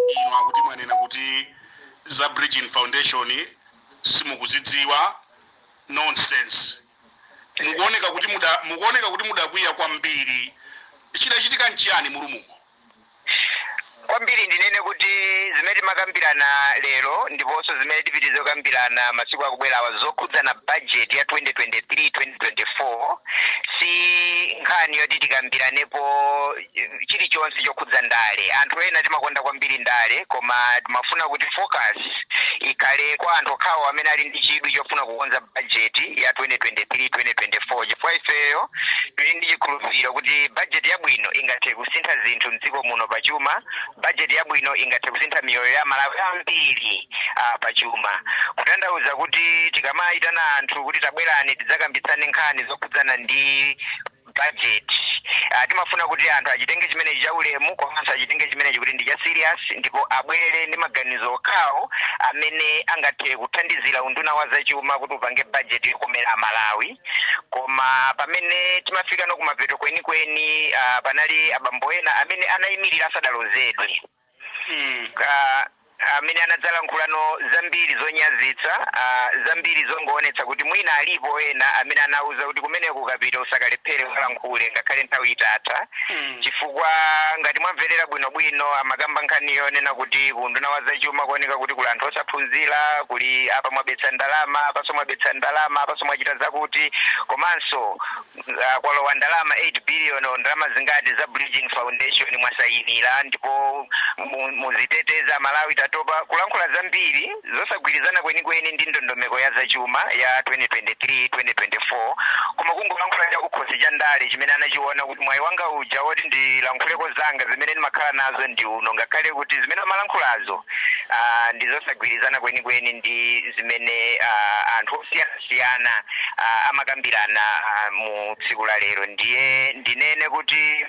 Inu akuti mwanena kuti za Bridging Foundation simukuzidziwa. Nonsense. Mukuoneka kuti mudakwiya kwambiri. Chidachitika nchiyani mu room mo? Kwambiri ndinene kuti zimene timakambirana lero ndiponso zimene tipitirize kukambirana masiku akubwerawa zokhudzana budget ya 2023 2024 si nkhani yoti tikambiranepo chilichonse chokhudza ndale. Anthu ena timakonda kwambiri ndale, koma timafuna kuti focus ikhale kwa anthu okhawo amene ali ndi chidwi chofuna kukonza budget ya 2023 2024, chifukwa ifeyo tili ndi chikhulupiriro kuti budget yabwino ingathe kusintha zinthu mdziko muno pachuma. Budget yabwino ingathe kusintha miyoyo ya Malawi ambiri pachuma. Kutanthauza kuti tikamayitana anthu kuti tabwerani tidzakambitsane nkhani zokhudzana ndi budget, timafuna kuti anthu achitenge chimenechi cha ulemu komanso achitenge chimenechi kuti ndi cha serious, ndipo abwere ndi maganizo okhawo amene angathe kuthandizira unduna wa zachuma kuti upange budget yokomera Amalawi. Koma pamene timafika no kumapeto kwenikweni, panali abambo ena amene anayimirira asadalozedwe, amene anadzalankhulano zambiri zonyazitsa, zambiri zongoonetsa kuti mwina alipo ena amene anauza kuti kumeneko ukapita usakalephere ukalankhule ngakhale nthawi itatha, chifukwa ngati mwamverera bwinobwino amakamba nkhani yonena kuti kunduna wa zachuma kuoneka kuti kuli anthu osaphunzira, kuli apa mwabetsa ndalama, apanso mwabetsa ndalama, apanso mwachita zakuti, komanso kwalowa ndalama 8 billion, ndalama zingati za Bridging Foundation mwasayinira, ndipo muziteteza Malawi tatopa. Kulankhula zambiri zosagwirizana kwenikweni ndi ndondomeko ya zachuma ya 2023 2024, koma kungolankhula chakukhosi cha ndale chimene anachiona kuti mwayi wanga uja woti ndilankhuleko zanga zimene ndimakhala nazo ndi uno, ngakhale kuti zimene amalankhulazo ndi zosagwirizana kwenikweni ndi zimene anthu osiyanasiyana amakambirana mu tsiku la lero. Ndiye ndinene kuti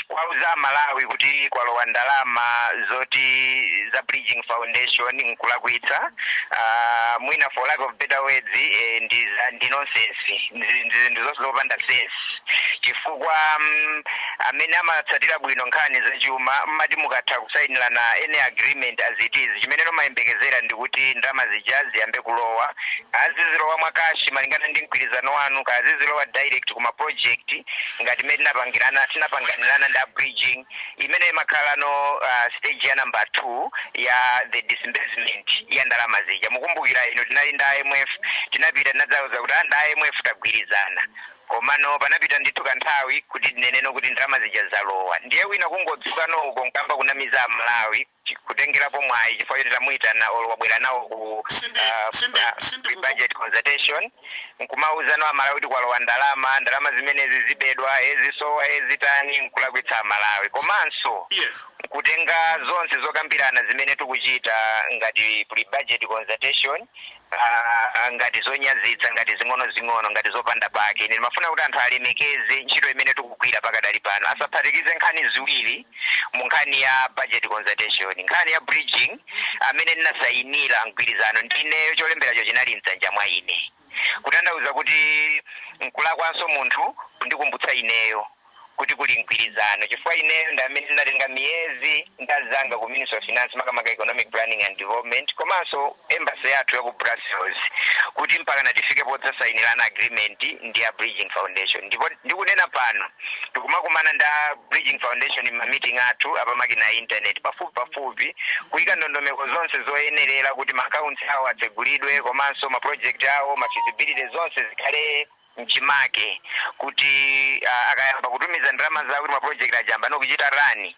kwauza Malawi kuti kwalowa ndalama zoti za Bridging Foundation nkulakwitsa, mwina for lack of better words, ndi nonsense, ndi zopanda sense, chifukwa amene amatsatira bwino nkhani zachuma mmati mukatha kusayinirana any agreement as it is, chimene nomayembekezera ndikuti ndalama zija ziyambe kulowa, azizilowa mwa cash malingana ndi mgwirizano wanu, kazizilowa direct kuma project ngati imene tinapanganirana ndi a Bridging, imene imakhala no stage ya number 2 ya the disbursement ya ndalama zija. Mukumbukira ino tinali ndi IMF, tinapita tinadzauza kuti ndi IMF tagwirizana, komano panapita ndithu kanthawi kuti tineneno kuti ndalama zija zalowa. Ndiye wina kungodzuka uko nkamba kunamiza Amalawi, kutengerapo mwayi chifukwa choti tamuyitana olo wabwera nawo ku budget consultation, nkumauzano Amalawi kuti kwalowa ndalama, ndalama zimenezi zibedwa, ezisowa, ezitani, nkulakwitsa Amalawi, komanso kutenga zonse zokambirana zimene tikuchita ngati pre-budget consultation ngati zonyazitsa, ngati zing'ono-zing'ono, ngati zopanda pake. Ine ndimafuna kuti anthu alemekeze ntchito imene tikugwira pakadali pano, asaphatikize nkhani ziwiri mu nkhani ya budget consultation. Nkhani ya Bridging, amene ndinasayinira mgwirizano ndineyo, cholemberacho chinali mdzanja mwa ine, kutanthauza kuti nkulakwanso munthu kundikumbutsa ineyo kuti kuli mgwirizano, chifukwa ineyo ndi amene ndinatenga miyezi ndazanga ku Ministry of Finance, makamaka Economic Planning and Development, komanso embassy yathu ya ku Brussels, kuti mpaka tifike podzasayinirana agreement ndi ya Bridging Foundation. Ndipo ndikunena pano tikumakumana nda Bridging Foundation ma meeting athu apamakina a internet pafupi pafupi, kuyika ndondomeko zonse zoyenerera kuti ma accounts awo atsegulidwe, komanso ma project awo, ma feasibility, zonse zikhale mchimake kuti akayamba kutumiza ndalama zawo kuti ma project ajamba nokuchita run,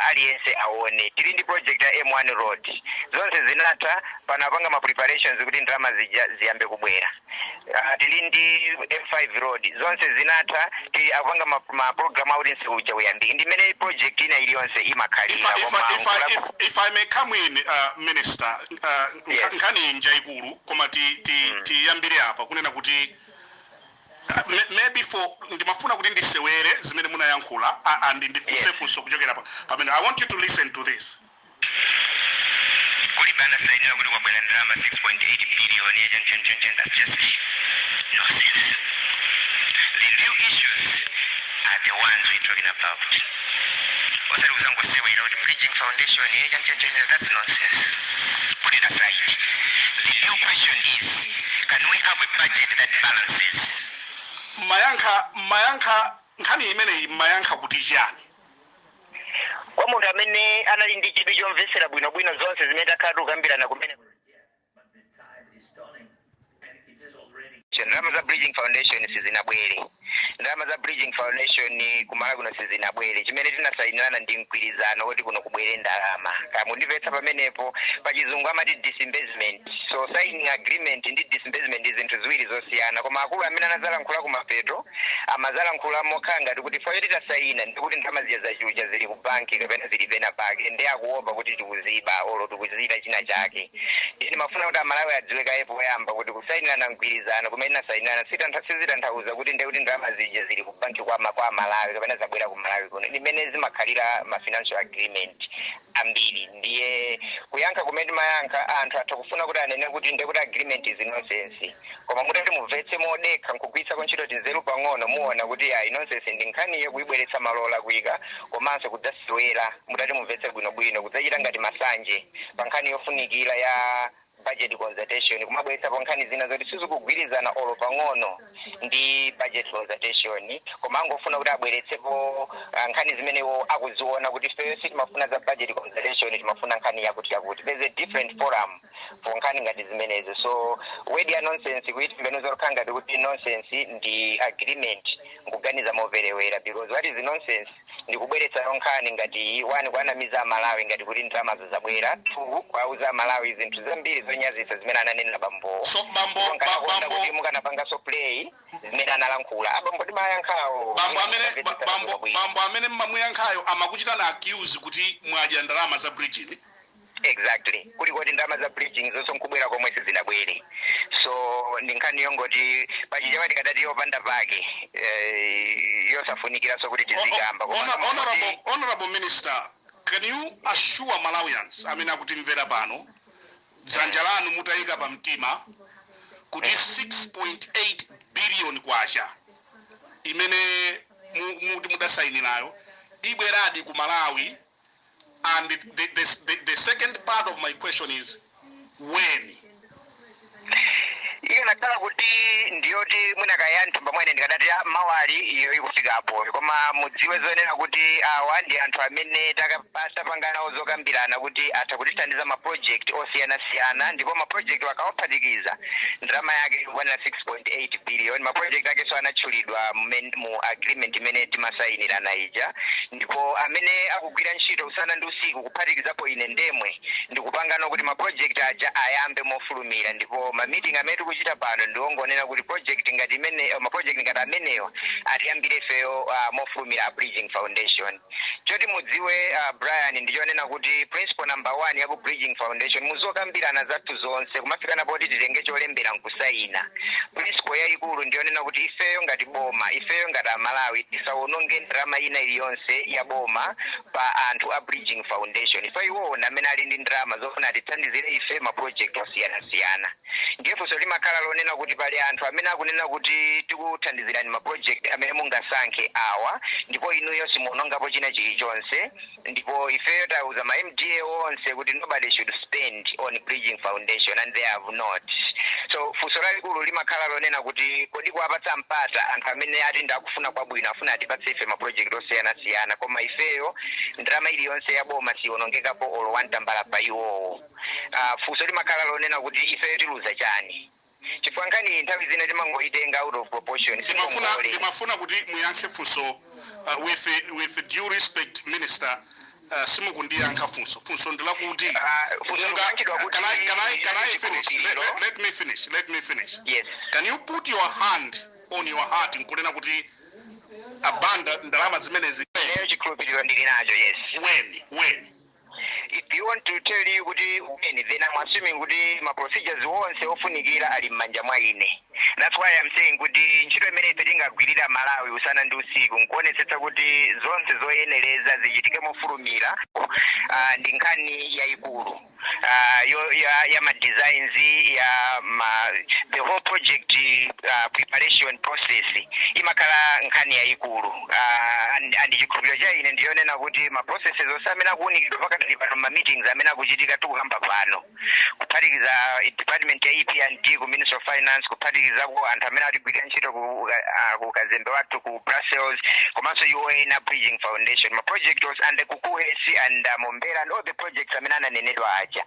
aliyense aone. Tili ndi project ya M1 road, zonse zinatha, pano apanga ma preparations kuti ndalama zija ziyambe kubwera. Tili ndi M5 road, zonse zinatha, tili akupanga ma program akuti msewu uja uyambike. Ndi imene project ina iliyonse imakhalira. Koma If I may come in, Minister, Yes. nkhani njayikulu, koma tiyambire apa kunena kuti maybe for ndimafuna kuti ndisewere zimene munayankhula and ndifunse funso kuchokera pamene. I want you to listen to this. Kulibe anasayinira kuti kwabwera ndalama 6.8 billion ya chan chan chan chan. That's just nonsense. The real issues are the ones we're talking about. Osati kuzangosewera kuti Bridging Foundation, chani chani chani, that's nonsense. Put it aside. The real question is, can we have a budget that balances? Mayankha nkhani imeneyi, mayankha kuti chani? Kwa munthu amene anali ndi chidwi chomvesera bwinobwino zonse zimene takhala tikukambirana kumene, But the tide is turning, and it is already ndalama za Bridging Foundation sizinabwere. Ndalama za Bridging Foundation kumala kuno sizinabwere. Chimene tinasayinirana ndi mgwirizano kuti kuno kubwere ndalama. Kamundimvetsa pamenepo? Pachizungu amati disbursement. So signing agreement ndi disbursement ndi zinthu ziwiri zosiyana. Koma akulu amene anazalankhula kumapeto amazalankhula mokhala ngati kuti foyo titasayina ndikuti ndalama zija zachucha zili ku banki kapena zili pena pake, ndi akuopa kuti tikuziba olo tikuzichita china chake. Ine ndimafuna kuti Amalawi adziwe kaye poyamba kuti kusayinirana mgwirizano kumene tinasayinirana sizitanthauza kuti ndekuti ndalama zija zili ku banki kwa Malawi kapena zabwera ku Malawi kuno. Limene zimakhalira ma financial agreement ambiri. Ndiye kuyankha kumene timayankha, anthu atha kufuna kuti anene kuti ndekuti agreement is nonsense, koma mutati mumvetse modekha nkugwiritsako ntchito tinzeru pang'ono, muona kuti ayi, nonsense ndi nkhaniyo kuyibweretsa malo olakwika, komanso kudzasewera. Mutati mumvetse bwinobwino, kudzachita ngati masanje pa nkhani yofunikira ya budget consultation, kumabweretsapo nkhani zina zoti sizikugwirizana olo pang'ono ndi budget consultation, koma angofuna kuti abweretsepo nkhani zimenewo akuziona kuti ifeyo sitimafuna za budget consultation, timafuna nkhani yakuti yakuti. There's a different forum for nkhani ngati zimenezo. So word ya nonsense, kuyitembenuza lokha ngati kuti nonsense ndi agreement, nkuganiza moperewera, because what is nonsense ndi kubweretsa nkhani ngati one, kuanamiza Amalawi ngati kuti ndalamazo zabwera; two, kuauza Amalawi zinthu zambiri zonyazitsa zimene ananena bambowo. So bambo Nkanakonda bambo kuti mukanapangaso play zimene analankhula abambo timayankhawo. Bambo amene bambo amene mmamuyankhayo amakuchitana accuse kuti mwadya ndalama za bridging. Exactly. Kuli kuti ndalama za bridging zonse nkubwera komwe sizinabwere. So ndi nkhani yongoti pachichewa tikadati yopanda pake, yosafunikiranso kuti tizikamba. Koma Honorable Minister, can you assure Malawians amene akutimvera pano, dzanja lanu mutayika pa mtima, kuti 6.8 billion kwacha imene muti mudasayinirayo ibweradi ku Malawi? And the second part of my question is, when? Ikanakhala kuti ndiyoti mwina thumba mwene, ndikadati mawali iyo ikufikapo. Koma mudziwe zonena kuti awa ndi anthu amene tapanga nawo zokambirana kuti atha kutithandiza ma project osiyanasiyana, ndipo ma project akawaphatikiza ndalama yake ikukwanira 6.8 billion. Ma project ake so anatchulidwa mu agreement imene timasayinirana ija, ndipo amene akugwira ntchito usana ndi usiku, kuphatikizapo ine ndemwe, ndikupangano kuti ma project aja ayambe mofulumira. Ndipo ma meeting amene tikuchita pano ndiwongonena kuti project ngati imene, ma project ngati amenewa atiyambire ifeyo mofulumira a Bridging Foundation. Choti mudziwe, Brian, ndichonena kuti principle number one ya ku Bridging Foundation, muzokambirana zathu zonse kumafikana poti titenge cholembera nkusayina, principle yayikulu ndiyonena kuti ifeyo ngati boma, ifeyo ngati Amalawi, tisawononge ndalama ina iliyonse ya boma pa anthu a Bridging Foundation. Ife iwona amene ali ndi ndalama zofuna atithandizire ife ma project osiyanasiyana. Ndiye funso limakhala lonena kuti pali anthu amene akunena kuti tikuthandizirani ma project amene mungasankhe awa, ndipo inuyo simuonongapo china chilichonse. Ndipo ifeyo tauza ma MDA onse kuti nobody should spend on Bridging Foundation, and they have not. So funso lalikulu limakhala lonena kuti kodi kuwapatsa mpata anthu amene ati ndakufuna kwabwino, afuna atipatse ife ma project osiyanasiyana, koma ifeyo ndalama iliyonse ya boma siwonongekapo olo wantambala pa iwowo, funso limakhala lonena kuti ifeyo tiluza chani? Chifukwa nkhani nthawi zina timangoitenga out of proportion. Ndimafuna Singongole. Ndimafuna kuti muyankhe funso, with due respect, Minister, simukundiyankha funso. Funso ndilakuti Funso likuyankhidwa kuti Can I finish? Let me finish, let me finish. Yes. Can you put your hand on your heart nkunena kuti abanda ndalama zimenezi? Ineyo chikhulupiriro ndili nacho, yes. When? If you want to tell you kuti when, then I'm assuming kuti ma procedures wonse ofunikira ali m'manja mwa ine. That's why I'm saying kuti ntchito imene ife tingagwirira Malawi usana ndi usiku nkuonetsetsa kuti zonse zoyenereza zichitike mofulumira, ndi nkhani yayikulu. ya ma designs ya ma, the whole project preparation process imakhala nkhani yayikulu, and chikhulupiriro cha ine ndiyonena kuti ma processes onse amene akuunikidwa pakadali pano, ma meetings amene akuchitika tikukamba pano, kuphatikiza department ya EP&D ku Ministry of Finance, kuphatikizako anthu amene atigwirira ntchito ku kazembe wathu ku Brussels, komanso UN na Bridging Foundation, ma project onse and ku KUHeS and Mombera and all the projects amene ananenedwa aja,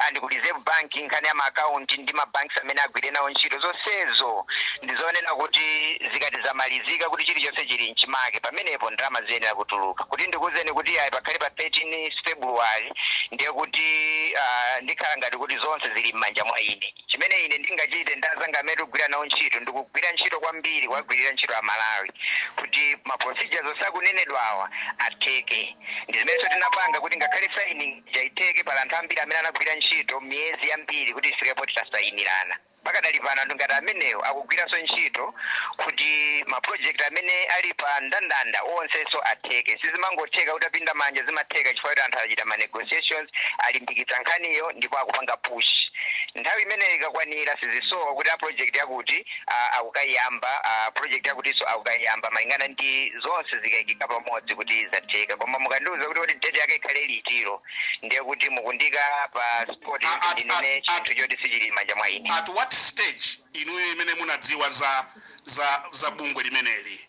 and ku Reserve Bank, nkhani ya ma account ndi ma banks amene agwire nawo ntchito, zonsezo ndizonena kuti zikati zamalizika, kuti chilichonse chili mchimake, pamenepo ndalama ziyenera kutuluka. Kuti ndikuzeni kuti ayi, pakhale pa 13 February, ndiye kuti ndikhala ngati kuti zonse zili m'manja mwa ine. Chimene ine ndingachite, ndazanga amene tikugwira nawo ntchito, ndikugwira ntchito kwambiri, kuwagwirira ntchito Amalawi kuti ma procedures onse akunenedwawa atheke. Ndi zimenenso tinapanga kuti ngakhale signing jaiteke, pala anthu ambiri amene anagwira ntchito miyezi yambiri kuti ifikepo titasayinirana. Pakadali pano anthu ngati amenewo akugwiranso ntchito kuti ma project amene ali pa ndandanda onsenso atheke. Sizimangotheka kuti apinda manja, zimatheka chifukwa kuti anthu achita ma negotiations, alimbikitsa nkhaniyo ndipo akupanga push. Nthawi imeneyo ikakwanira, sizisowa kuti a project yakuti akukayiyamba, project yakutinso akukayiyamba, malingana ndi zonse zikayikika pamodzi kuti zatheka. Koma mukandiuza kuti date yake ikhale litiro, ndiye kuti mukundika pa spot ndinene chinthu choti sichili m'manja mwa ine. At what stage inuyo imene munadziwa za bungwe limeneli?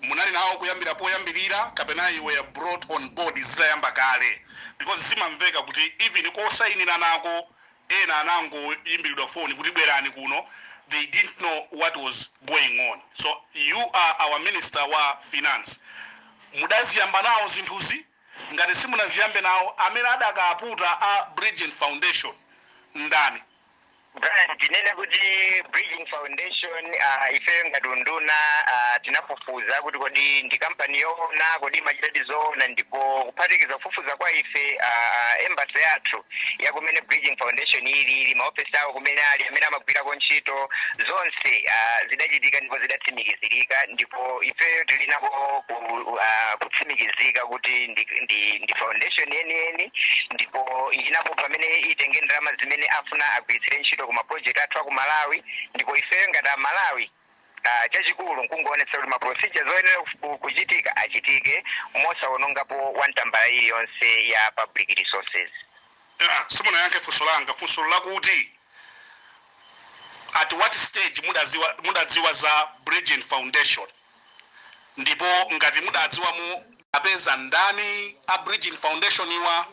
Munali nawo kuyambira poyambirira kapena you were brought on board zitayamba kale? Because zimamveka kuti even kosayinira nako, ena anangoyimbiridwa foni kuti bwerani kuno. They didn't know what was going on. So you are our minister wa finance, mudaziyamba nawo zinthuzi? Ngati simunaziyambe nawo, amene adakaputa a Bridging Foundation ndani? Brian, tinene kuti Bridging Foundation, ife ngati unduna tinafufuza kuti kodi ndi kampani yoona, kodi imachitadi zoona? Ndipo kuphatikiza kufufuza kwa ife, embassy yathu yakumene Bridging Foundation ili, maofesi awo kumene ali, amene amagwirako ntchito, zonse zidachitika ndipo zidatsimikizirika. Ndipo ifeyo tili nako kutsimikizika kuti ndi foundation yeniyeni, ndipo inapo pamene itenge ndalama zimene afuna agwiritsire ntchito ku ma project athu aku Malawi. Ndipo ifeyo ngati Amalawi, chachikulu nkungoonetsa kuti ma procedures oyenera kuchitika achitike mosawonongapo wantambala iliyonse ya public resources. Ah, simunayankhe funso langa. Funso lakuti at what stage mudadziwa za Bridging Foundation, ndipo ngati mudadziwa, mu apeza ndani a Bridging Foundation iwa?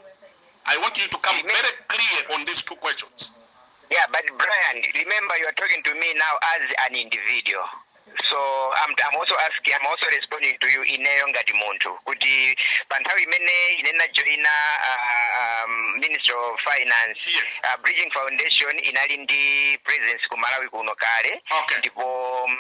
I want you to come very clear on these two questions. Yeah, but Brian, remember you are talking to me now as an individual. So I'm also asking, I'm also responding to you ineyo ngati munthu kuti pa nthawi imene ine najoina Ministry of Finance, Bridging Foundation inali ndi presence ku Malawi kuno kale. Ndipo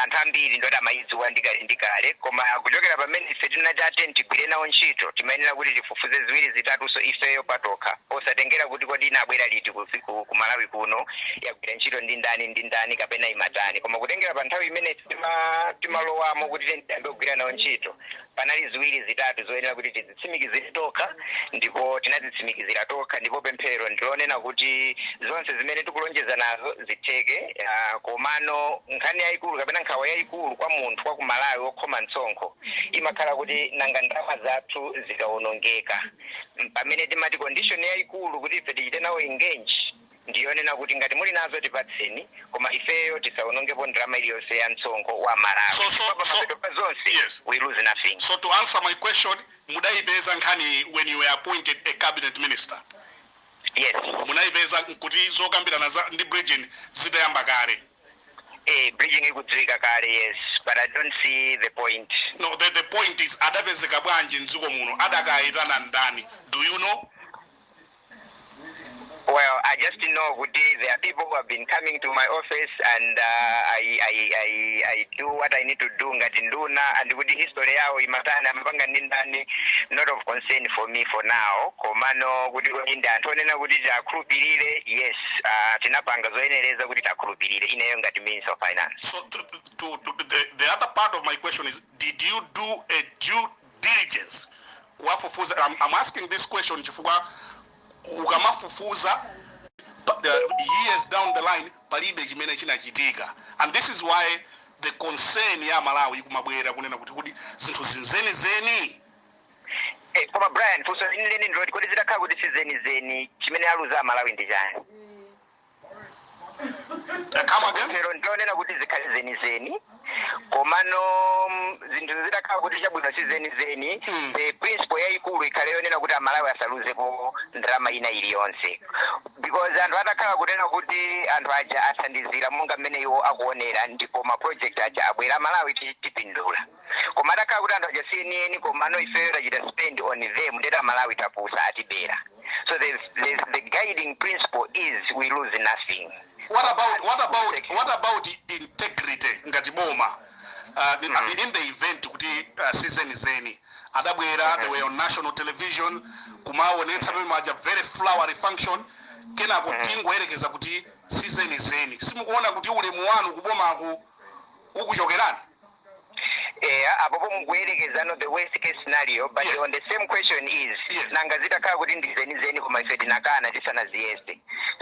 anthu ambiri ndoti amayidziwa ndikale ndikale, koma kuchokera pamene ife tinati ateni tigwire nawo ntchito, timayenera kuti tifufuze ziwiri zitatuso ifeyo patokha, osatengera kuti kodi inabwera liti ku Malawi kuno, yagwira ntchito ndi ndani ndi ndani kapena imatani. Koma kutengera pa nthawi imene timalowamo kuti tiyambe kugwira nawo ntchito, panali ziwiri zitatu zoyenera kuti tizitsimikizire tokha, ndipo tinazitsimikizira tokha. Ndipo pemphero ndilonena kuti zonse zimene tikulonjeza nazo zitheke. Komano nkhani yayikulu kapena nkhawa yayikulu kwa munthu wa ku Malawi wokhoma msonkho imakhala kuti nanga ndalama zathu zikawonongeka? Pamene timati condition yayikulu kuti ife tichite nawo engage ndiyonena kuti ngati muli nazo tipatseni, koma ifeyo tisawonongepo ndalama iliyonse ya msonkho wa Malawi. Chifukwa pamapeto pa zonse, we lose nothing. So to answer my question, mudayipeza nkhani when you were appointed a cabinet minister? Yes. Munayipeza kuti zokambirana ndi Bridging zitayamba kale? Eh, Bridging ikudziwika kale, yes, but I don't see the point. No, the point is, adapezeka bwanji mdziko muno? Adakayitana ndani? Do you know? Well, I just know kuti there are people who have been coming to my office and I do what I need to do ngati nduna, and kuti history yawo imatani, amapanga ndi ndani, not of concern for me for now. Komano kuti kodi ndi anthu onena kuti tiakhulupirire, yes, tinapanga zoyenereza kuti tiakhulupirire ineyo ngati Minister of Finance. So the other part of my question is, did you do a due diligence kuwafufuza? I'm asking this question chifukwa Ukamafufuza years down the line, palibe chimene chinachitika. And this is why the concern ya Malawi ikumabwera kunena kuti zinthu zinzenizeni. Koma Brian, funso lenileni ndiloti, kodi zitakhala kuti sizenizeni, chimene aluza Amalawi ndi chani? Come again? Lero ndilonena kuti zikhale zenizeni, komano zinthu zitakhala kuti chabwino sizenizeni, the principle yayikulu ikhale yonena kuti Amalawi asaluzepo ndalama ina iliyonse, because anthu atakhala kunena kuti anthu aja athandizira monga mmene iwo akuonera ndipo ma project aja abwera, Amalawi tipindula. Koma atakhala kuti anthu aja sienieni, komano ifeyo tachita spend on them, ndeta Amalawi tapusa, atibera. So the guiding principle is we lose nothing. What about integrity ngati boma, in the event kuti sizenizeni, adabwera, they were on national television kumaonetsa pamene maja, very flowery function, kenako tingoyerekeza kuti sizenizeni, simukuona kuti ulemu wanu kubomaku ukuchokerani? Apopo mukuyerekeza no the worst case scenario, but on the same question is, nanga zitakhala kuti ndizenizeni koma ife tinakana tisanaziyese?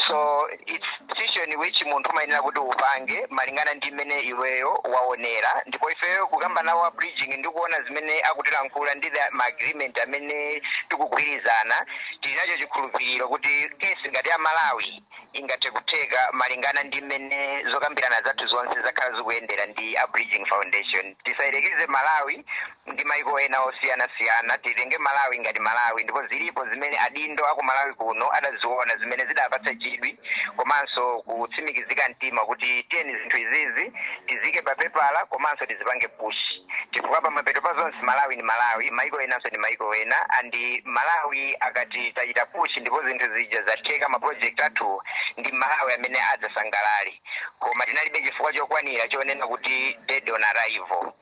So it's decision which munthu umayenera kuti upange malingana ndi mmene iweyo waonera. Ndipo ifeyo kukamba nawo a Bridging ndi kuona zimene akutilankhula ndi the ma agreement amene tikugwirizana, tili nacho chikhulupiriro kuti case ngati ya Malawi ingathe kutheka malingana ndi mmene zokambirana zathu zonse zakhala zikuyendera ndi a Bridging Foundation. Tisayerekeze Malawi ndi maiko ena osiyanasiyana, titenge Malawi ngati Malawi. Ndipo zilipo zimene adindo aku Malawi kuno adaziona zimene zidapatsa chidwi komanso kutsimikizika mtima kuti tiyeni zinthu izizi tizike pa pepala komanso tizipange push, chifukwa pamapeto pa zonse Malawi ni Malawi, maiko enanso ni maiko ena. And Malawi akati tachita push ndipo zinthu zija zatheka, ma project athu, ndi Malawi amene adzasangalale. Koma tinalibe chifukwa chokwanira chonena kuti dead on arrival,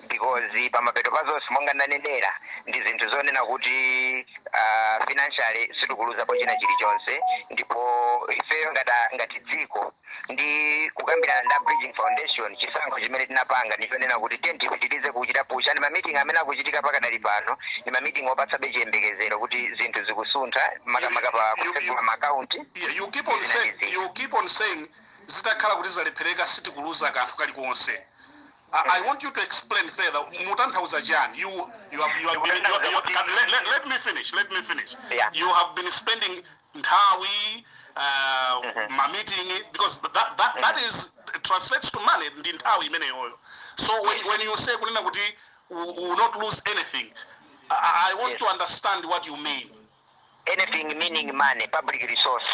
because pamapeto pa zonse, monga ndanenera, ndi zinthu zonena kuti financially sitikuluzapo china chilichonse. Ndipo ifeyo ngati dziko ndi kukambirana ndi Bridging Foundation, chisankho chimene tinapanga ndichonena kuti tiye tipitirize kuchita push. And ma meeting amene akuchitika pakadali pano ndi ma meeting opatsabe chiyembekezero kuti zinthu zikusuntha, makamaka pa kutsegula ma account. Yeah, you keep on saying zitakhala kuti zalephereka sitikuluza kanthu kalikonse. I want you to explain further. Mutanthauza chani? You have been you, you, let, let, let me finish. Let me finish. Yeah. You have been spending nthawi, ma meeting, because that is translates to money, ndi nthawi imeneyoyo. So when you say kunena kuti we will not lose anything, I want to understand what you mean. Anything meaning money, public resource.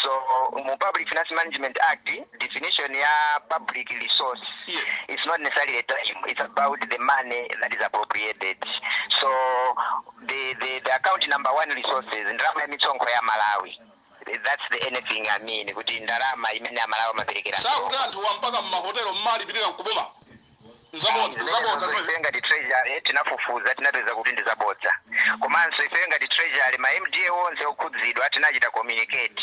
So mu Public Finance Management Act, definition ya public resource it's not necessarily a time, it's about the money that is appropriated. So the account number one resources, ndalama ya misonkho ya Malawi. That's the anything I mean, kuti ndalama imene Amalawi amaperekera. Sakuti anthu mpaka mmahotelo mmalipirira nkuboma, nzabodza, nzabodza zimene. Ife ngati Treasury tinafufuza, tinapeza kuti ndizabodza. Komanso ife ngati Treasury, ma MDA onse okhudzidwa tinachita communicate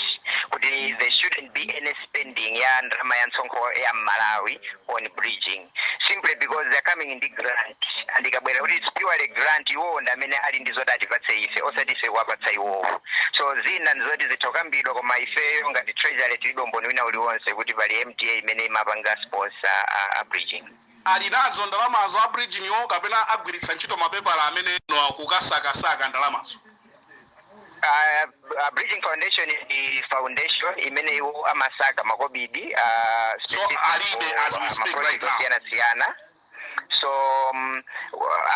kuti there shouldn't be any spending ya ndalama ya msonkho ya Malawi on Bridging, simply because they're coming in the grant, and ikabwera kuti it's purely grant, iwowo ndi amene ali ndi zoti atipatse ife, osati ife kuwapatsa iwowo. So zina ndizoti zitha kukambidwa, koma ifeyo ngati Treasury tilibe umboni wina uliwonse kuti pali MDA imene imapanga sponsor a Bridging. Ali nazo ndalamazo a Bridging yo, kapena agwiritsa ntchito mapepala amene no kukasakasaka ndalamazo? Bridging Foundation ndi foundation imene iwo amasaka makobidi So, specific alibe for, as we speak right ma project now. Osiyana-siyana. So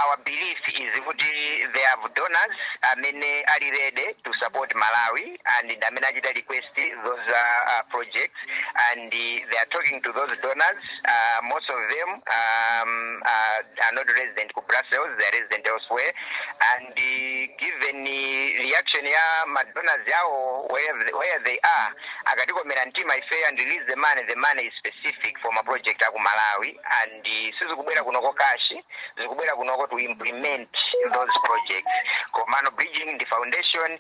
our belief is kuti they have donors amene ali ready to support Malawi and amene achita request those projects, and they are talking to those donors. Most of them are not resident ku Brussels, they are resident elsewhere. And given the reaction ya ma donors yawo where they are, akatikomera mtima ife and release the money, the money is specific for ma project aku Malawi, and sizikubwera kunoko cash, zikubwera kunoko to implement those projects. Komano Bridging ndi foundation,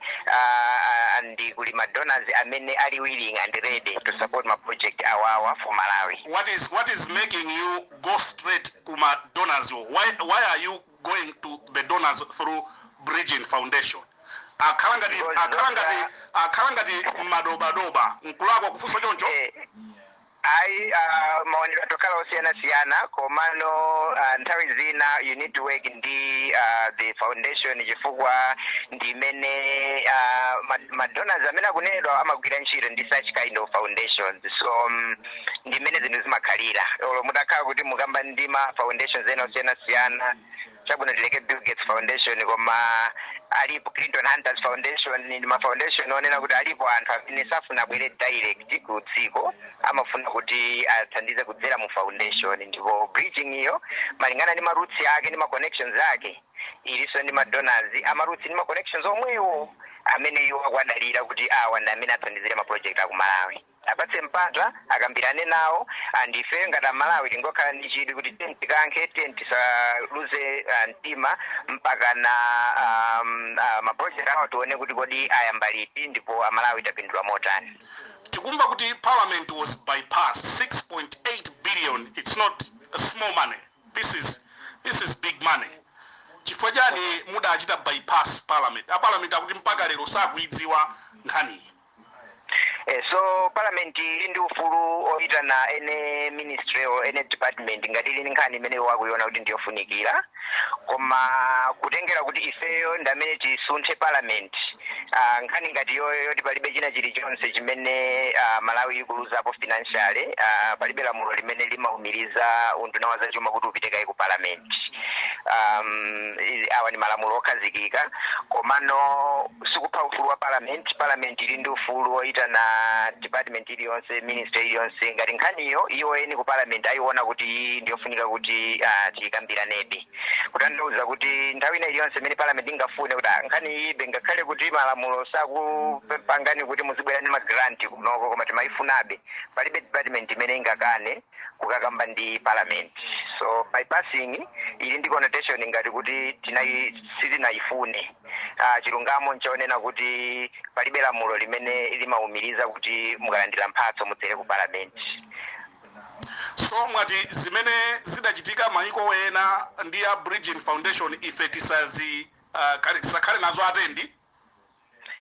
and kuli ma donors amene ali willing and ready to support ma project awawa for Malawi. What is making you go straight kuma donors? Why are you going to the donors through Bridging Foundation? Akhala ngati Because akhala ngati akhala ngati madobadoba. Nkulakwa kufunsa choncho? Ayi, maonedwe atokhala osiyana-siyana, komano nthawi zina you need to work ndi the foundation, chifukwa ndi imene ma donors amene akunenedwa amagwira ntchito ndi such kind of foundations. So ndi imene zinthu zimakhalira. Olo mutakhala kuti mukamba ndi ma foundations ena osiyana-siyana, chabwino, tileke Bill Gates Foundation, koma alipo Clinton Hunters Foundation, ndi ma foundation onena kuti alipo anthu amene safuna abwere direct ku dziko, amafuna kuti athandize kudzera mu foundation. Ndipo Bridging iyo, malingana ndi ma roots ake ndi ma connections ake, ilinso ndi ma donors ama roots ndi ma connections omwewo amene iwo akwadalira kuti awa ndi amene athandizire ma project aku Malawi. Apatse mpata akambirane nawo, and ife ngati Amalawi tingokhala ndi chidwi kuti tiye tikankhe, tiye tisaluze mtima mpaka na ma project awo tione kuti kodi ayamba liti ndipo Amalawi tapindula motani. Tikumva kuti parliament was bypassed. 6.8 billion, it's not a small money. This is big money. Chifukwa chani mudachita bypass parliament? A parliament akuti mpaka lero sakuidziwa nkhaniyi. So parliament ili ndi ufulu oyitana any ministry or any department ngati ili ndi nkhani imene wakuiona kuti ndiyofunikira. Koma kutengera kuti ifeyo ndi amene tisunthe parliament, nkhani ngati yoyo yoti palibe china chilichonse chimene Malawi ikuluzapo financially, palibe lamulo limene limawumiriza unduna wa zachuma kuti upite kayi ku parliament. Awa ni malamulo okhazikika, komano sikupha ufulu wa parliament. Parliament ili ndi ufulu woyitana department iliyonse, ministry iliyonse, ngati nkhaniyo iwo eni ku parliament ayiona kuti ndiyofunika kuti tiyikambiranebe. Kutanthauza kuti nthawi ina iliyonse imene parliament ingafune kuti nkhani iyibe, ngakhale kuti malamulo sakupangani kuti muzibwera ndi ma grant kunoko, koma timayifunabe, palibe department imene ingakane kukakamba ndi parliament. So bypassing ili ndi connotation ngati kuti sitinayifune. Chilungamo nchonena kuti palibe lamulo limene limawumiriza kuti mukalandira mphatso mudzere ku parliament. So mwati zimene zidachitika maiko ena ndi a Bridging Foundation, ife tisazi tisakhale nazo atendi?